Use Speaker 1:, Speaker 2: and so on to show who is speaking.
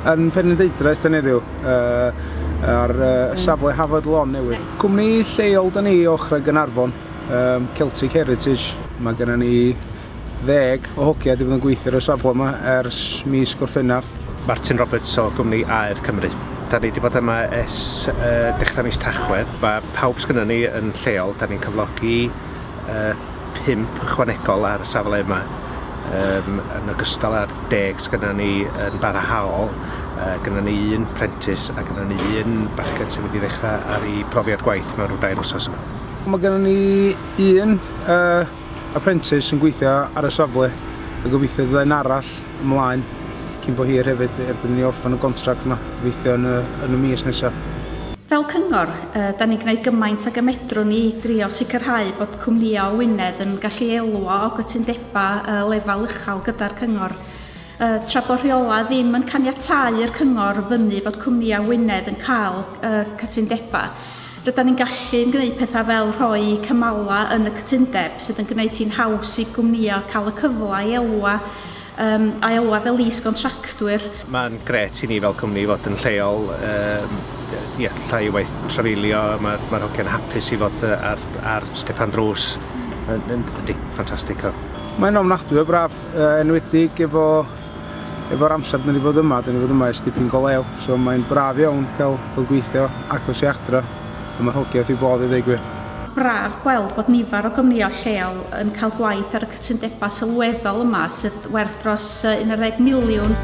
Speaker 1: Yn Penrhyndeudraeth dan heddiw, ar safle Hafod Lon newydd. Cwmni lleol da ni o ochrau Gaernarfon, Celtic Heritage. Mae gennym ni 10 o hogia wedi bod yn gweithio ar y safle yma ers mis Gorffennaf.
Speaker 2: Martin Roberts o gwmni Aer Cymru. Da ni wedi bod yma ers dechrau mis Tachwedd. Mae pawb sgynnon ni yn lleol. Da ni'n cyflogi 5 ychwanegol ar y safle yma. Yn ogystal â'r 10 sgynnon ni yn barhaol, gynnon ni un prentis a gynnon ni un bachgen sy'n mynd i ddechrau ar ei profiad gwaith mewn rhyw 2 wsos yma.
Speaker 1: Mae gynnon ni un apprentice yn gweithio ar y safle a gobeithio bydd un arall ymlaen cyn bo hir hefyd erbyn i ni orffen y contract yma, gobeithio yn y mis nesaf.
Speaker 3: Fel cyngor, da ni'n gwneud gymaint ag y medrwn ni drio sicrhau bod cwmnïau o Wynedd yn gallu elwa o gytundebau lefel uchel gyda'r cyngor. Tra bod rheola ddim yn caniatáu i'r cyngor fyny fod cwmnïau Wynedd yn cael cytundebau. Rydyn ni'n gallu gwneud pethau fel rhoi cymala yn y cytundeb sydd yn gwneud hi'n haws i gwmnïau cael y cyfle i elwa a elwa fel is-gontractwyr.
Speaker 2: Mae'n grêt i ni fel cwmni fod yn lleol, llai o waith trafeilio, mae'r hogiau'n hapus i fod ar stepan drws. Yndi, ffantastig.
Speaker 1: Mae'n ofnadwy o braf, enwedig efo'r amser dyn ni bod yma, dyn ni bod yma ers dipyn go lew, so mae'n braf iawn cael gweithio agos i adra, a mae'r hogiau wrth eu bodd i ddweud gwir.
Speaker 3: Braf gweld bod nifer o gwmnïau lleol yn cael gwaith ar y cytundebau sylweddol yma sydd werth dros 11 miliwn.